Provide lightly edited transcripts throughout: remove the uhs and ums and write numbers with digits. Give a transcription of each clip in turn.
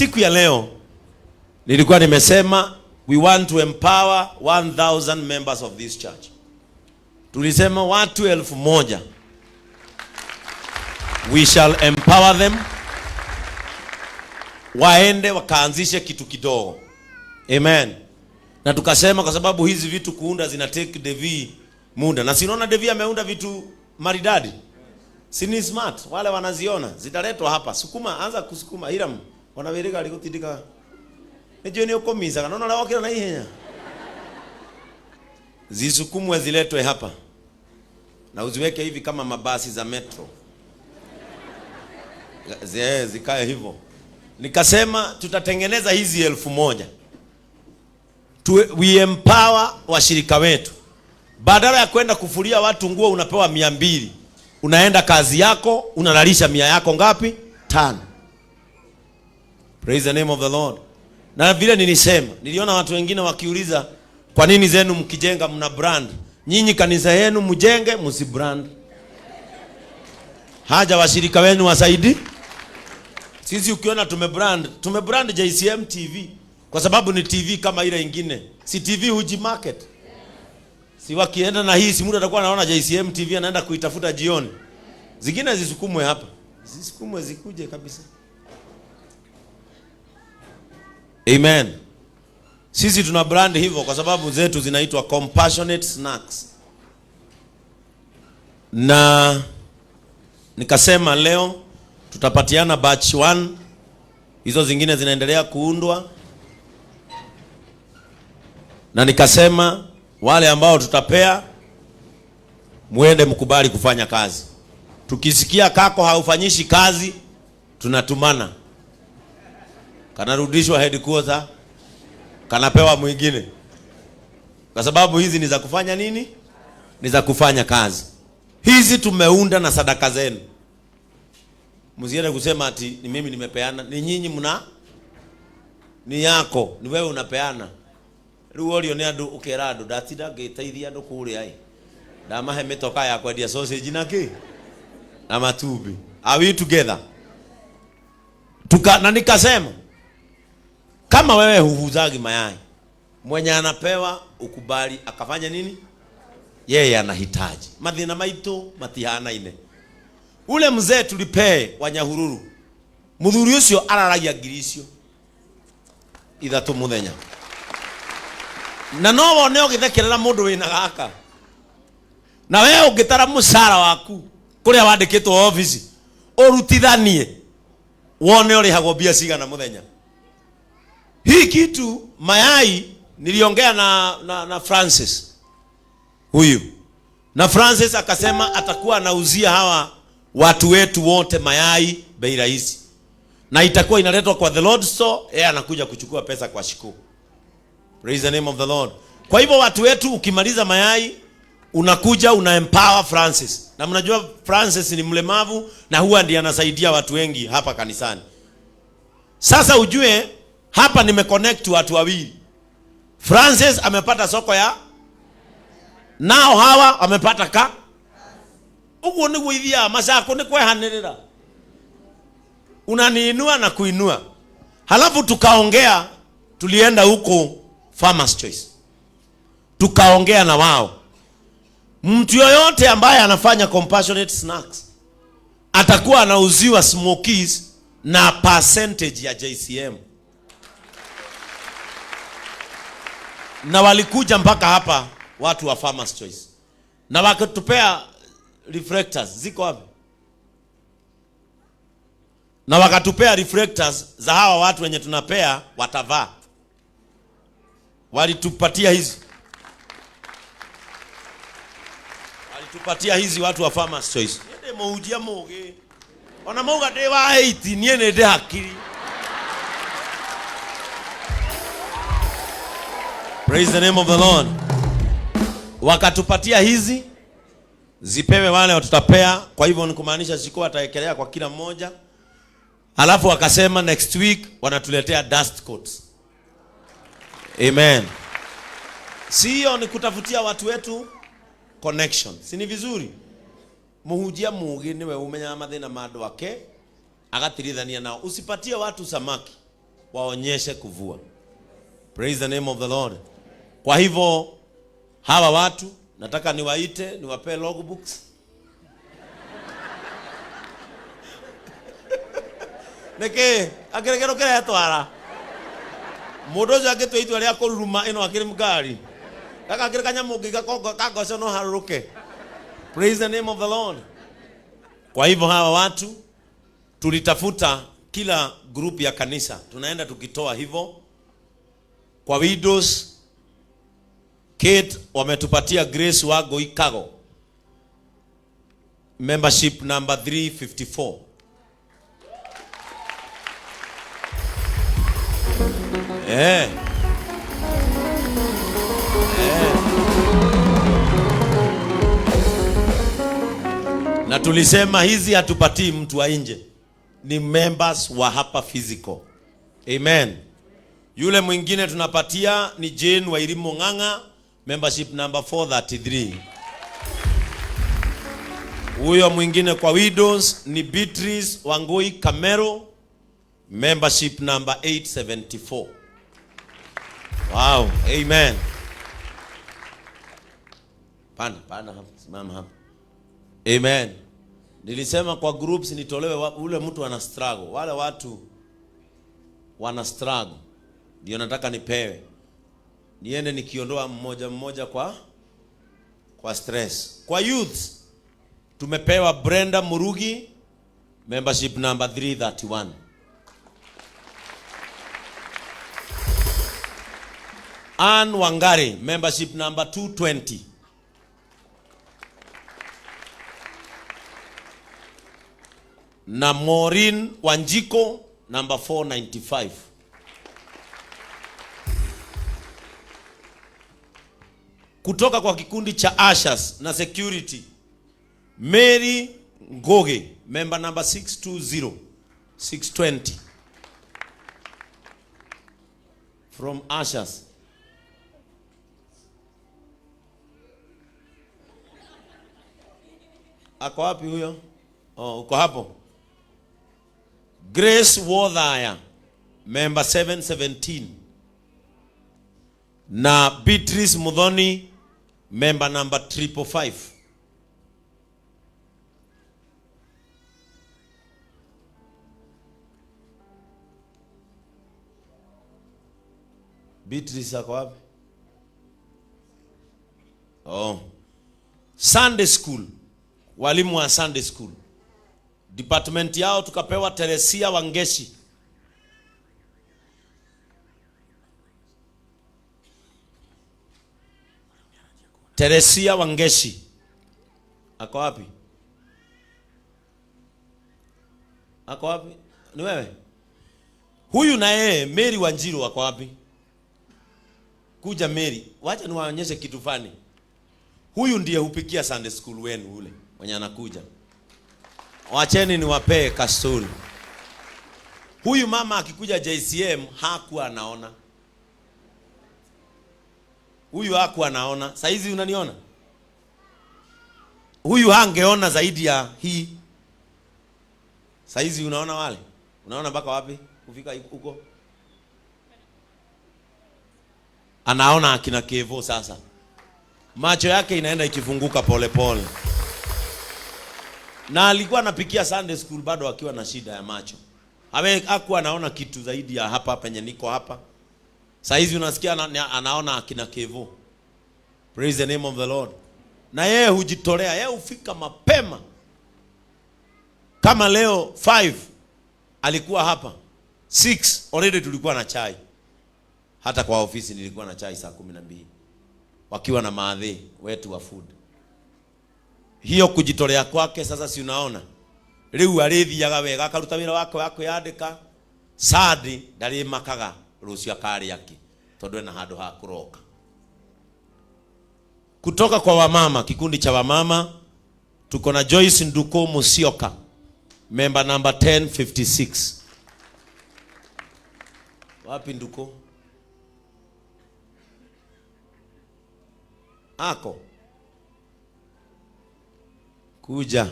Siku ya leo nilikuwa nimesema we want to empower 1000 members of this church. Tulisema watu 1000. We shall empower them waende wakaanzishe kitu kidogo. Amen. Na tukasema kwa sababu hizi vitu kuunda zina take Devi muda. Na sinaona Devi ameunda vitu maridadi. Si ni smart, wale wanaziona zitaletwa hapa. Sukuma, anza kusukuma Hiram. Wanawirika alikutindika. Nijue ni ukomiza, naona la wakira na ihenya. Zisukumwe ziletwe hapa. Na uziweke hivi kama mabasi za metro. Zikae hivyo. Nikasema tutatengeneza hizi 1000. We empower washirika wetu. Badala ya kwenda kufulia watu nguo unapewa 200. Unaenda kazi yako, unalalisha 100 yako ngapi? 5. Praise the name of the Lord. Na vile nilisema, niliona watu wengine wakiuliza kwa nini zenu mkijenga mna brand? Nyinyi kanisa yenu mjenge msi brand. Haja washirika wenu wasaidi. Sisi ukiona tumebrand JCM TV kwa sababu ni TV kama ile ingine. Si TV huji market. Si wakienda na hii si mtu atakuwa anaona JCM TV anaenda kuitafuta jioni. Zingine zisukumwe hapa. Zisukumwe zikuje kabisa. Amen. Sisi tuna brand hivyo kwa sababu zetu zinaitwa Compassionate Snacks. Na nikasema leo tutapatiana batch 1. Hizo zingine zinaendelea kuundwa. Na nikasema wale ambao tutapea muende mkubali kufanya kazi. Tukisikia kako haufanyishi kazi tunatumana. Kanarudishwa headquarter, kanapewa mwingine. Kwa sababu hizi ni za kufanya nini? Ni za kufanya kazi. Hizi tumeunda na sadaka zenu. Msiende kusema ati ni mimi nimepeana, ni nyinyi mna, ni yako, ni wewe unapeana. Riu orio ni andu ukera andu ndatinda ngiteithia andu kuria i. Ndamahe mitoka ya kwendia sausage na ki? Na matumbi. Are we together? Na nikasema kama wewe huuzagi mayai, mwenye anapewa ukubali akafanya nini? Yeye anahitaji. Mathina maitu matihanaine. Ule mzee tulipee wa Nyahururu, muthuri ucio araragia ngiri icio 3 muthenya. Na no wone ugithekerera mundu wina gaka. Na we ungitara mucara waku kuria wandikitwo office urutithanie wone urihagwo mbia cigana muthenya. Hii kitu mayai niliongea na Francis huyu. Na Francis akasema atakuwa anauzia hawa watu wetu wote mayai bei rahisi. Na itakuwa inaletwa kwa the Lord store, yeye anakuja kuchukua pesa kwa shiku. Praise the name of the Lord. Kwa hivyo watu wetu ukimaliza mayai unakuja una empower Francis. Na mnajua Francis ni mlemavu na huwa ndiye anasaidia watu wengi hapa kanisani. Sasa ujue hapa nimeconnect watu wawili. Francis amepata soko ya nao hawa amepata ka. Uguo niguo ithia macako ni kwehanirira. Unaniinua na kuinua. Halafu tukaongea, tulienda huko Farmers Choice. Tukaongea na wao. Mtu yoyote ambaye anafanya Compassionate Snacks atakuwa anauziwa smokies na percentage ya JCM. Na walikuja mpaka hapa watu wa Farmers Choice. Na wakatupea reflectors. Ziko wapi? Na wakatupea reflectors za hawa watu wenye tunapea watavaa. Walitupatia hizi. Walitupatia hizi watu wa Farmers Choice. Niende muujia muge. Ona mauga ndi wa 8 nie ni ndi hakiri. Praise the name of the Lord. Wakatupatia hizi zipewe wale watutapea. Kwa hivyo ni kumaanisha siku ataekelea kwa kila mmoja. Alafu wakasema next week wanatuletea dust coats. Amen. Sio ni kutafutia watu wetu connection. Si ni vizuri? Muhunjia mugi niwe umenyaga mathina ma andu ake agatirithania nao. Usipatie watu samaki. Waonyeshe kuvua. Praise the name of the Lord. Kwa hivyo hawa watu nataka niwaite, niwapee logbooks. Nĩkĩ akĩrĩ kĩndũ kĩretwara mũndũ ũcio angĩtua itua rĩa kũruruma ĩno akĩrĩ ngari gaka akĩrĩ kanyamũ ũngĩiga kangoco no harũrũke. Praise the name of the Lord. Kwa hivyo hawa watu tulitafuta kila group ya kanisa, tunaenda tukitoa hivyo. Kwa widows Kate wametupatia Grace Wangui Kago, membership number 354. Na tulisema hizi hatupatii mtu wa nje, ni members wa hapa physical. Amen. Yule mwingine tunapatia ni Jane Wairimu Ng'ang'a, membership number 433. Huyo mwingine kwa widows ni Beatrice Wangui Kamero, membership number 874. Wow, amen. Panda, panda hapa, simama hapa. Amen. Nilisema kwa groups nitolewe ule mtu ana struggle. Wale watu wana struggle. Ndio nataka nipewe. Niende nikiondoa mmoja mmoja kwa stress. Kwa youth tumepewa Brenda Murugi, membership number 331. Ann Wangari, membership number 220. Na Maureen Wanjiko, number 495. Kutoka kwa kikundi cha Ushers na Security, Mary Ngoge, member number 620, 620. From Ushers. Ako wapi huyo? Oh, uko hapo. Grace Wothaya, member 717. Na Beatrice Muthoni, member number 555. Beatrice ako wapi? Oh. Sunday school. Walimu wa Sunday school. Department yao tukapewa Teresia Wangeshi. Teresia Wangeshi. Ako wapi? Ako wapi? Ni wewe? Huyu na yeye Mary Wanjiru ako wapi? Kuja Mary. Wacha niwaonyeshe kitu fani. Huyu ndiye hupikia Sunday school wenu ule mwenye anakuja. Wacheni niwapee kastori. Huyu mama akikuja JCM hakuwa anaona. Huyu hakuwa anaona. Saizi unaniona? Huyu hangeona zaidi ya hii. Saizi unaona wale? Unaona mpaka wapi? Kufika huko? Anaona akina Kevo sasa. Macho yake inaenda ikifunguka pole pole. Na alikuwa anapikia Sunday school bado akiwa na shida ya macho. Hakuwa anaona kitu zaidi ya hapa penye niko hapa. Saizi unasikia anaona akina Kevo. Praise the name of the Lord. Na yeye hujitolea, yeye hufika mapema. Kama leo 5 alikuwa hapa. 6 already tulikuwa na chai. Hata kwa ofisi nilikuwa na chai saa 12. Wakiwa na maadhi wetu wa food. Hiyo kujitolea kwake sasa si unaona. Riu arithiaga wega akaruta wira wake wa kwiyandika. Sadi ndarimakaga rucio akaria ki tondu ena handu ha kuroka. Kutoka kwa wamama, kikundi cha wamama tuko na Joyce Nduko Musyoka, member number 1056. Wapi Nduko? Ako kuja.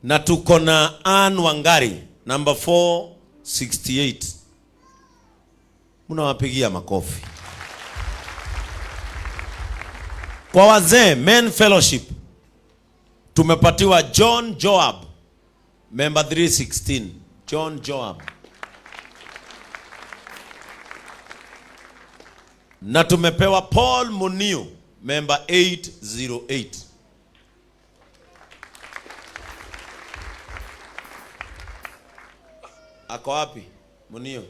Na tuko na Ann Wangari number 468. Mnawapigia makofi. Kwa wazee Men Fellowship tumepatiwa John Joab, member 316. John Joab. Na tumepewa Paul Munio, member 808. Ako wapi Munio?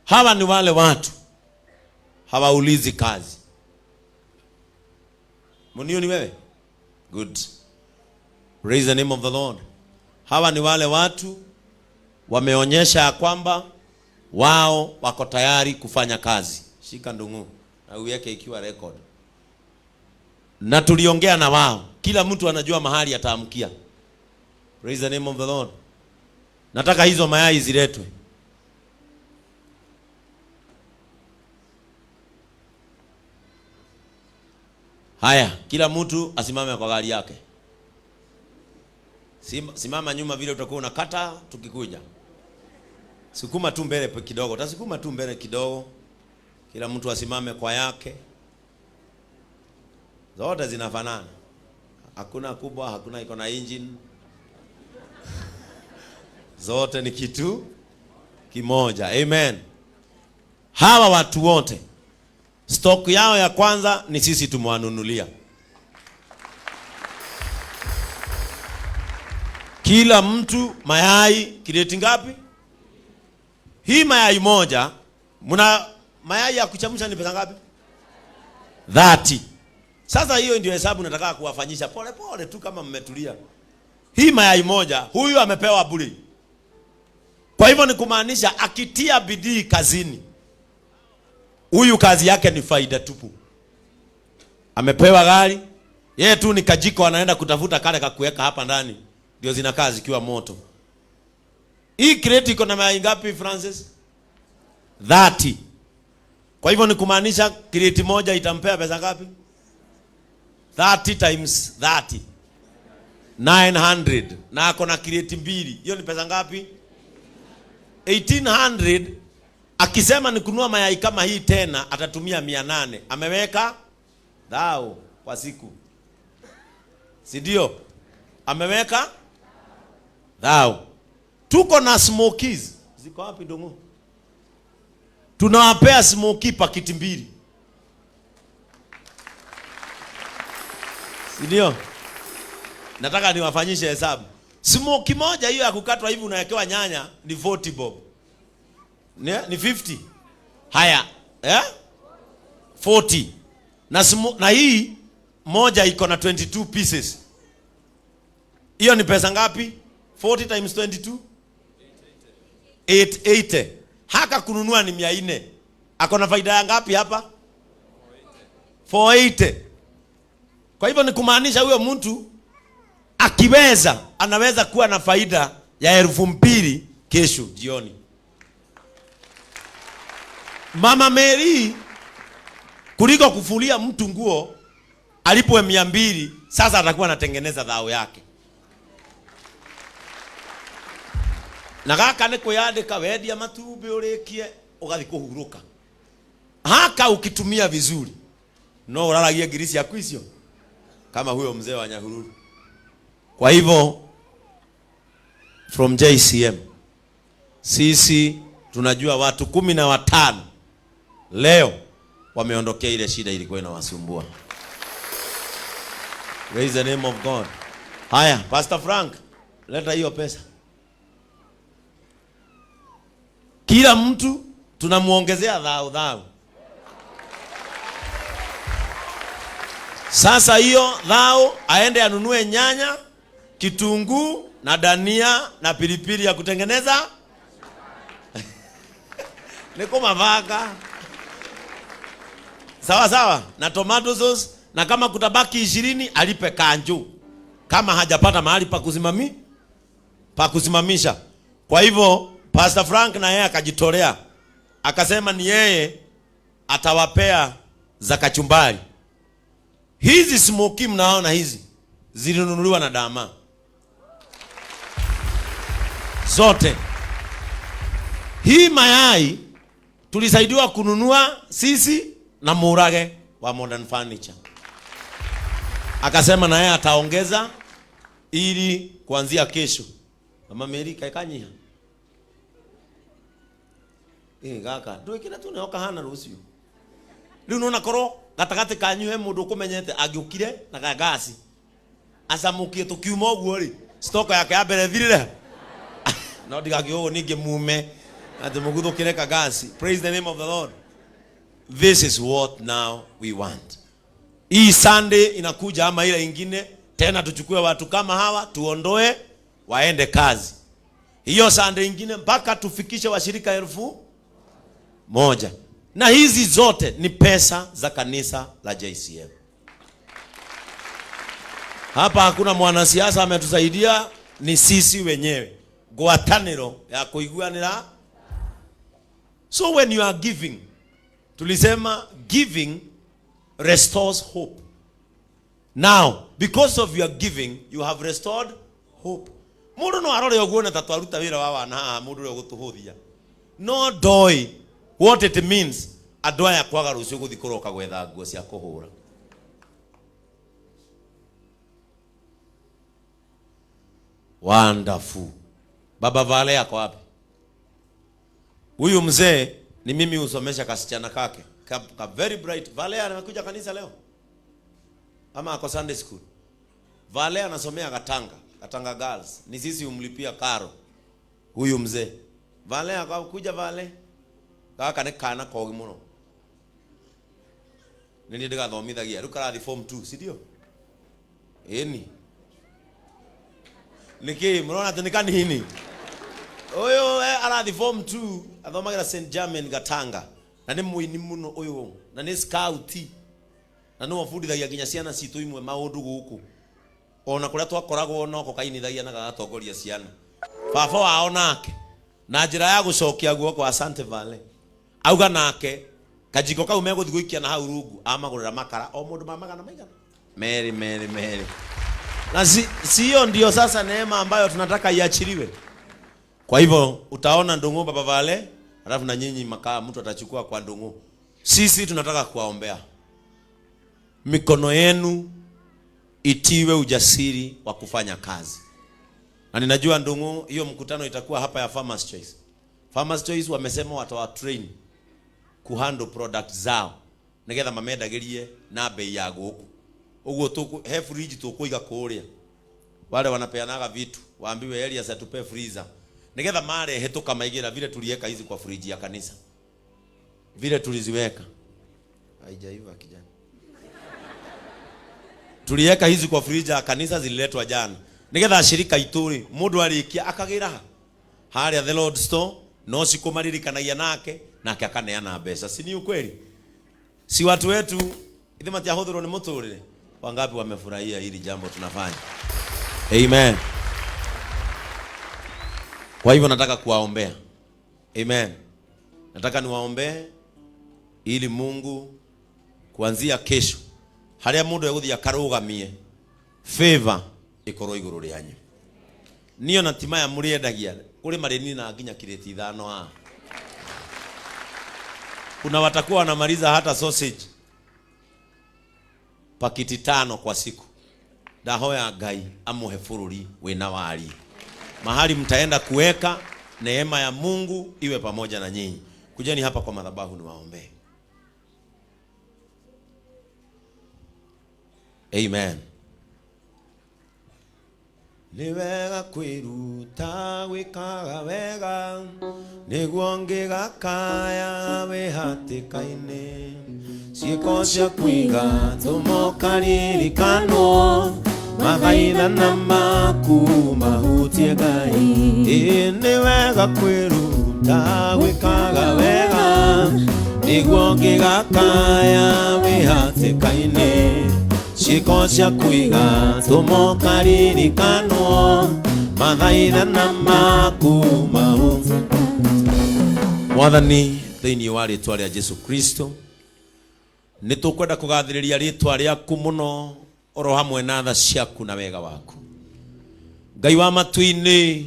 Hawa ni wale watu hawaulizi kazi. Munio ni wewe? Good. Praise the name of the Lord. Hawa ni wale watu wameonyesha ya kwamba wao wako tayari kufanya kazi. Shika ndungu na uweke ikiwa record. Na tuliongea na wao, kila mtu anajua mahali ataamkia. Praise the name of the Lord. Nataka hizo mayai ziletwe. Haya, kila mtu asimame kwa gari yake. Simama nyuma vile utakuwa unakata tukikuja. Sukuma tu mbele kidogo. Utasukuma tu mbele kidogo. Kila mtu asimame kwa yake. Zote zinafanana. Hakuna kubwa, hakuna iko na engine. Zote ni kitu kimoja. Amen. Hawa watu wote stock yao ya kwanza ni sisi tumewanunulia. Kila mtu mayai kreti ngapi? Hii mayai moja, mna mayai ya kuchemsha ni pesa ngapi? 30. Sasa hiyo ndio hesabu nataka kuwafanyisha pole pole tu kama mmetulia. Hii mayai moja huyu amepewa bure. Kwa hivyo ni kumaanisha akitia bidii kazini, huyu kazi yake ni faida tupu. Amepewa gari, yeye tu ni kajiko anaenda kutafuta kale kakuweka hapa ndani, ndio zinakaa zikiwa moto. Hii crate iko na mayai ngapi Francis? 30. Kwa hivyo ni kumaanisha crate moja itampea pesa ngapi? 30 times 30. 900. Na ako na crate mbili. Hiyo ni pesa ngapi? 1800. Akisema ni kununua mayai kama hii tena atatumia 800. Ameweka dhao kwa siku. Si ndio? Ameweka dhao. Tuko na smokies. Ziko wapi ndongo? Tunawapea smoky pakiti mbili. Si ndio? Nataka niwafanyishe hesabu. Smoky moja hiyo ya kukatwa hivi unawekewa nyanya ni 40 bob. Ni 50. Haya, 40. Na na hii moja iko na 22 pieces. Hiyo ni pesa ngapi? 40 times 22? 880. Haka kununua ni 400. Ako na faida ya ngapi hapa? 480. Kwa hivyo ni kumaanisha huyo mtu akiweza anaweza kuwa na faida ya 2000 kesho jioni. Mama Mary kuliko kufulia mtu nguo alipwe 200, sasa atakuwa anatengeneza dhao yake. Na gaka ni kwiyandika wendia matumbi urikie ugathi kuhuruka. Haka ukitumia vizuri no uraragie ngiri ciaku icio kama huyo mzee wa Nyahururu. Kwa hivyo from JCM sisi tunajua watu 15 leo wameondokea ile shida ilikuwa inawasumbua. Praise the name of God. Haya, Pastor Frank, leta hiyo pesa. Kila mtu tunamuongezea dhao dhao. Sasa hiyo dhao aende anunue nyanya, kitunguu na dania na pilipili ya kutengeneza. Niko mavaka. Sawa sawa, na tomato sauce, na kama kutabaki 20 alipe kanju. Kama hajapata mahali pa kusimamisha. Kwa hivyo Pastor Frank na yeye akajitolea. Akasema ni yeye atawapea za kachumbari. Hizi smoky mnaona hizi zilinunuliwa na dama. Zote. Hii mayai Tulisaidiwa kununua sisi na Murage wa Modern Furniture. Akasema na yeye ataongeza ili kuanzia kesho. Mama Mary kaikanyiha. Ĩ gaka ndwĩkĩre tu nĩho kahana rũciũ. Rĩu nona korwo gatagatĩ kanyu he mũndũ ũkũmenyete angĩũkire na gangasi acamũkie tũkiuma ũguo rĩ stoko yake ya mbere thirire no ndigakiuga ũguo ningĩ mume atĩ mũguthũkĩre kagasi. Praise the name of the Lord. This is what now we want. Hii Sunday inakuja ama ile ingine tena, tuchukue watu kama hawa tuondoe waende kazi. Hiyo Sunday ingine mpaka tufikishe washirika 1000. Na hizi zote ni pesa za kanisa la JCM. Hapa hakuna mwanasiasa ametusaidia, ni sisi wenyewe. Ngwatanĩro ya kuiguanĩra. So when you are giving, tulisema giving restores hope. Now, because of your giving, you have restored hope. Mũndũ no arore ũguo na ta twaruta wĩra wa wana haha mũndũ ũrĩa ũgũtũhũthia. No ndoĩ what it means andũ aya kwaga rũciũ gũthiĩ kũroka gwetha nguo cia kũhũra. Wonderful. Baba Vale ako wapi? Huyu mzee ni mimi husomesha kasichana kake ka very bright. Vale anakuja kanisa leo ama ako Sunday school? Vale anasomea Katanga, Katanga Girls. Ni sisi humlipia karo huyu mzee. Vale akakuja Vale. Gaka nĩ kana kogi mũno. Nĩ niĩ ndĩgathomithagia. Rĩu karathi form 2, si ndio? Ĩni. Nĩkĩ mũrona atĩ nĩ kanini? Ũyũ arathi form 2 athomagĩra St Germain Gatanga. Na nĩ mũini mũno ũyũ. Na nĩ scout. Na nĩwe ũbundithagia nginya ciana citũ imwe maũndũ gũkũ. Ona kũrĩa twakoragwo noko kainithagia na gagatongoria ciana. Baba wao nake na njĩra ya gũcokia guoko, asante Vale. Auga nake kajiko kau megũthiĩ gũikia na hau rungu amagũrĩra makara o mũndũ ma magana maigana merĩ merĩ merĩ. Na sio ndio sasa neema ambayo tunataka iachiliwe. Kwa hivyo utaona Ndung'u Baba Vale, alafu na nyinyi makaa mtu atachukua kwa Ndung'u. Sisi tunataka kuwaombea mikono yenu itiwe ujasiri wa kufanya kazi. Na ninajua Ndung'u, hiyo mkutano itakuwa hapa ya Farmers Choice. Farmers Choice wamesema watawa train kuhandle product zao nigetha mamendagĩrie na bei ya gũkũ. Ũguo tũkũ he fridge tũkũiga kũrĩa. Wale wanapeanaga vitu waambiwe Elias atupe freezer nigetha marehe tukamaigĩra vile tuliweka hizi kwa fridge ya kanisa, vile tuliziweka. Haijaiva kijana. Tuliweka hizi kwa fridge ya kanisa, zililetwa jana nigetha ashirika itũ rĩ mũndũ arĩkia akagĩra harĩa the Lord store no cikũmaririkanagia nake nake akaneana mbeca. Si ni ukweli? Si watu wetu ithe matiahũthĩrwo nĩ mũtũrĩre? Wangapi wamefurahia hili jambo tunafanya? Amen. Kwa hivyo nataka kuwaombea. Amen. Nataka niwaombee ili Mungu kuanzia kesho haria mundu egũthiĩ akarũgamie favor ĩkorwo igũrũ rĩanyu. Niĩ ona ti maya mũrĩendagia kũrĩ marĩnina nginya kirĩti 5 haha. Kuna watakuwa wanamaliza hata sausage pakiti 5 kwa siku. Ndahoya Ngai amuhe bũrũri wĩna wari. Mahali mtaenda kuweka, neema ya Mungu iwe pamoja na nyinyi. Kujeni hapa kwa madhabahu niwaombee. Amen. Nĩ wega kwĩruta gwĩkaga wega nĩguo ngĩgakaya wĩ hatĩka-inĩ. Ciĩko ciaku igatũma ũkaririkanwo, mathaithana maku mahutie Ngai. Ĩ nĩ wega kwĩruta gwĩkaga wega nĩguo ngĩgakaya wĩ hatĩka-inĩ. Ciĩko ciaku igatũma ũkaririkanwo, mathaithana maku mahutie. Mwathani, thĩinĩ wa rĩtwa rĩa Jesu Kristo, nĩ tũkwenda kũgathĩrĩria rĩtwa rĩaku mũno oro hamwe na tha ciaku na wega waku. Ngai wa matu-inĩ,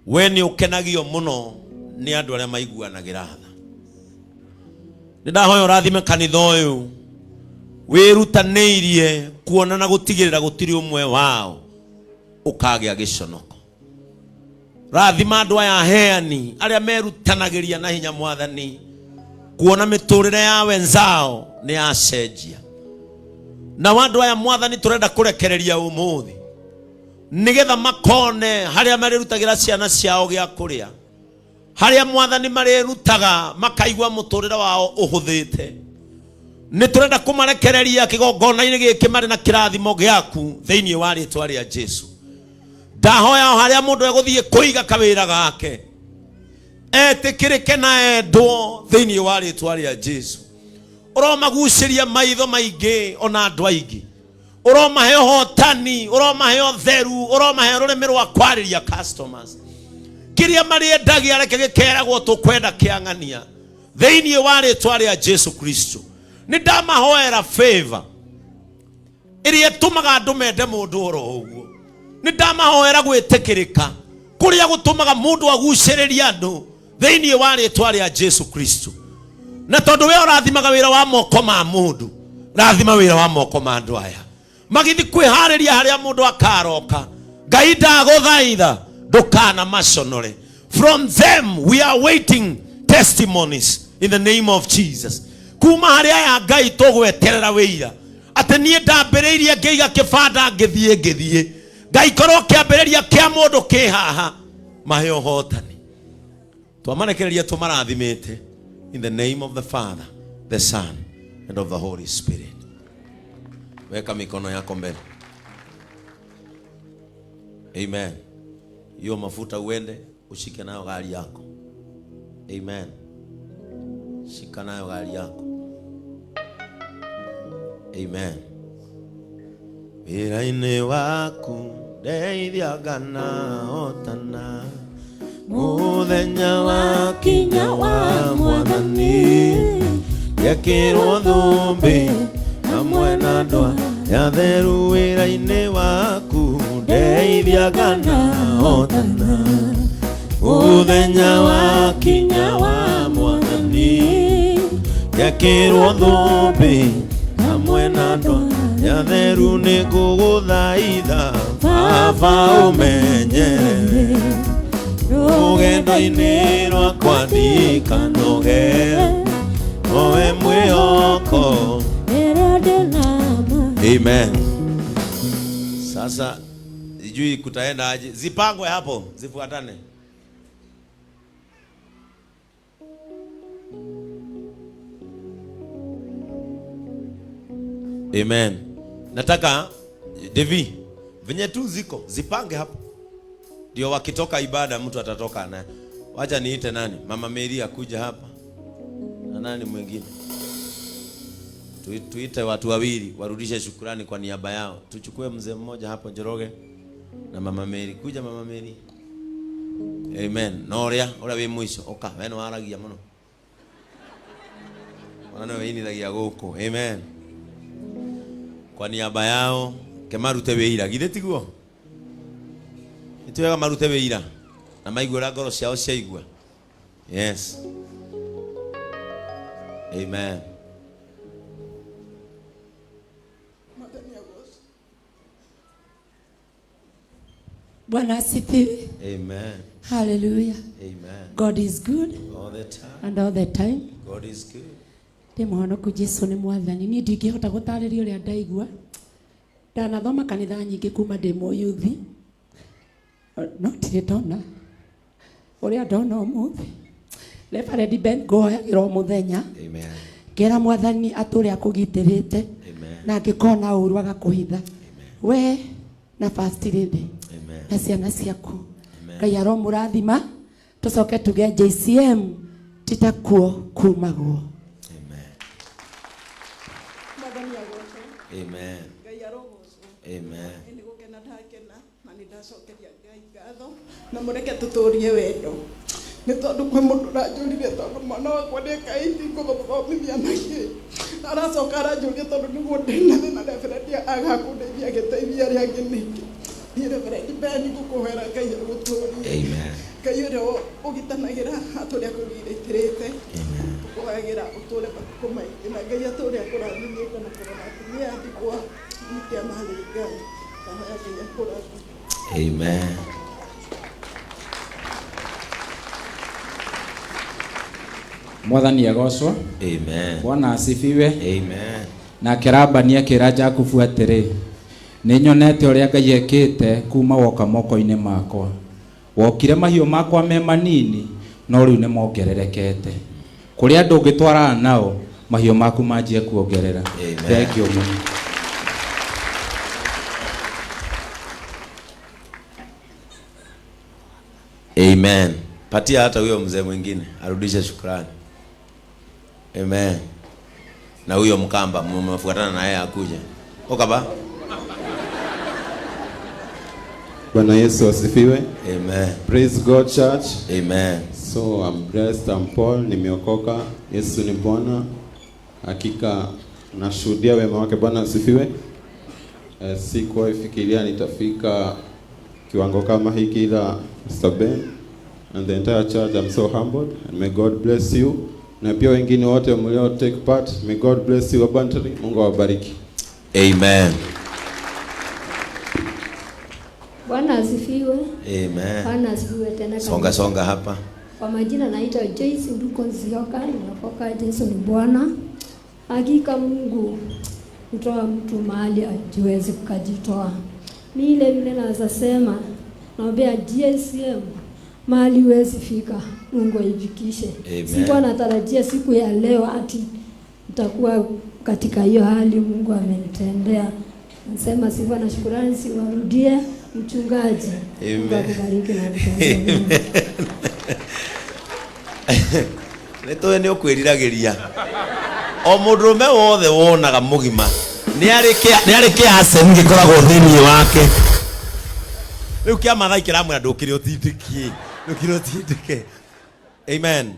we nĩ ũkenagio mũno nĩ andũ arĩa maiguanagĩra tha. Nĩ ndahoya ũrathime kanitha ũyũ wĩrutanĩirie kuona na gũtigĩrĩra gũtirĩ ũmwe wao ũkagĩa gĩconoko. Rathima andũ aya aheani arĩa merutanagĩria na hinya Mwathani kuona mĩtũrĩre ya wenzao nĩ yacenjia. Nao andũ aya Mwathani tũrenda kũrekereria ũmũthĩ nĩgetha makone harĩa marĩrutagĩra ciana ciao gĩa kũrĩa, harĩa Mwathani marĩrutaga makaigua mũtũrĩre wao ũhũthĩte. Nĩ tũrenda kũmarekereria kĩgongona-inĩ gĩkĩ marĩ na kĩrathimo gĩaku thĩinĩ wa rĩtwa rĩa Jesu. Ndahoya o harĩa mũndũ egũthiĩ kũiga kawĩra gake etĩkĩrĩke na endwo thĩinĩ wa rĩtwa rĩa Jesu. Ũromagucĩria maitho maingĩ ona andũ aingĩ, ũromahe ũhotani, ũromahe ũtheru, ũromahe rũrĩmĩ rwa kwarĩria customers. Kĩrĩa marĩendagia reke gĩkeragwo tũkwenda kĩang'ania thĩinĩ wa rĩtwa rĩa Jesu Kristo. Nĩ ndamahoera favor ĩrĩa ĩtũmaga andũ mende mũndũ oro ũguo. Nĩ ndamahoera gwĩtĩkĩrĩka kũrĩa gũtũmaga mũndũ agucĩrĩrie andũ thĩinĩ wa rĩtwa rĩa Jesu Kristo. Na tondũ we ũrathimaga wĩra wa moko ma mũndũ, rathima wĩra wa moko ma andũ aya magĩthiĩ kwĩharĩria harĩa mũndũ akaroka. Ngai ndagũthaitha ndũkana maconore. From them we are waiting testimonies in the name of Jesus. Kuma harĩ aya Ngai tũgweterera wĩira atĩ niĩ ndambĩrĩirie ngĩiga kĩbanda ngĩthiĩ ngĩthiĩ. Ngai korwo kĩambĩrĩria kĩa mũndũ kĩ haha, mahe ũhotani. Twamarekereria tũmarathimĩte in the name of the Father, the Son and of the Holy Spirit. Weka mikono yako mbele. Amen. Hiyo mafuta uende ushike nayo gari yako. Amen. Shika nayo gari yako. Amen. Wĩra-inĩ waku ndeithiaga na hotana mũthenya wakinya wa Mwathani, ngekĩrwo thũmbĩ hamwe na andũ arĩa atheru. Wĩra-inĩ waku ndeithiaga na hotana mũthenya wakinya wa Mwathani, ngekĩrwo thũmbĩ hamwe na andũ arĩa atheru. Nĩ ngũgũthaitha Baba ũmenyerere rũgendo-inĩ rwakwa ndikanoge, owe mwĩhoko. Amen. Sasa sijui kutaenda aje, zipangwe hapo zifuatane. Amen. Nataka Devi venye tu ziko zipange hapo, ndio wakitoka ibada mtu atatoka naye. Wacha niite nani, Mama Mary akuja hapa na nani mwingine, tuite watu wawili warudishe shukurani kwa niaba yao. Tuchukue mzee mmoja hapo Njoroge na Mama Mary. Kuja Mama Mary. Amen. No uria uria wi mwisho uka we no waragia muno ona no weinithagia guku. Amen. Kwa niaba yao kemarute wĩira, githĩ tiguo? Nĩ ti wega marute wĩira na maigue ũrĩa ngoro ciao ciaigua. Yes. Amen. Bwana asifiwe. Amen. Hallelujah. Amen. God is good All the time. and all the time. God is good. Ndĩ mũhonoku, Jesu nĩ Mwathani. Niĩ ndingĩhota gũtarĩria ũrĩa ndaigua. Ndanathoma kanitha nyingĩ kuma ndĩ mũyuthi, no ndirĩ ndona ũrĩa ndona ũmũthĩ. Reverend Ben, ngũhoyagĩra o mũthenya. Amen. Ngera Mwathani atũre akũgitĩrĩte. Amen. Na angĩkona ũru agakũhitha. We na First Lady Amen. na ciana ciaku. Amen. Ngai aromũrathima. Tũcoke tuge JCM titakuo kumagwo. Amen. Mwathani agocwo. Amen. Ngai arogocwo. Amen. Nĩ gũkena ndakena na nĩ ndacokeria Ngai ngatho na mũreke tũtũrie wendo, nĩ tondũ kwĩ mũndũ ũranjũririe tondũ mwana wakwa nĩ ekaiti ngũthomithia nakĩ, aracoka aranjũria tondũ nĩguo ndĩna thĩna reverend agakũndeithia agĩteithia arĩa angĩ nĩkĩ. Niĩ Reverend Ben ngũkũhoera Ngai agũtũrie. Amen. Ngai ũrĩa ũgitanagĩra atũrĩa akũgitĩrĩte, tũkũhoyagĩra ũtũre matukũ Ngai atũre akũrathimĩte na kũrora atumia a ndigwa nĩ kĩama harĩ Ngai. Ndahoya Ngai akũrathime. Amen. Mwathani agocwo. Amen. Bwana asifiwe. Amen. Nake Labani akĩra Jakubu atĩrĩ, Nĩ nyonete ũrĩa Ngai ekĩte kuuma woka moko-inĩ makwa. Wokire mahiũ makwa me manini, no rĩu nĩ mongererekete. Kũrĩ andũ ũngĩtwarana nao, mahiũ maku manjie kuongerera. Amen. Thengiũ mũno. Amen. Patia hata huyo mzee mwingine arudishe shukrani. Amen. Na huyo Mkamba mmefuatana na yeye akuje. Okaba. Bwana Yesu asifiwe. Amen. Praise God church. Amen. So I'm blessed, I'm Paul, nimeokoka. Yesu ni Bwana. Hakika nashuhudia wema wake. Bwana asifiwe. Eh, sikuwahi fikiria nitafika kiwango kama hiki, ila Mr. Ben and the entire church, I'm so humbled and may God bless you. Na pia wengine wote mlio take part, may God bless you abundantly. Mungu awabariki. Amen. Bwana asifiwe. Amen. Bwana asifiwe tena. Songa kabisa. songa hapa. Kwa majina naitwa Joyce Nduko Nzioka, ninapoka Yesu ni Bwana. Hakika Mungu hutoa mtu mahali ajiwezi kukajitoa. Mi ile vile naweza sema naombea GSM mahali huwezi fika, Mungu aifikishe. Amen. Sikuwa natarajia siku ya leo ati nitakuwa katika hiyo hali Mungu amenitendea. Nasema sifa na shukurani siwarudie mchungaji. Mungu Amen. akubariki na akutendee mema. Nä tå nä å kwä riragä ria o må ndå rå me wothe wonaga må gima nä arä kä acen gä koragwo thä inä wake rä u kä a mathai kä ramwä ra ndå kä rä å tindä kie ndå kä rä å tindä ke. Amen.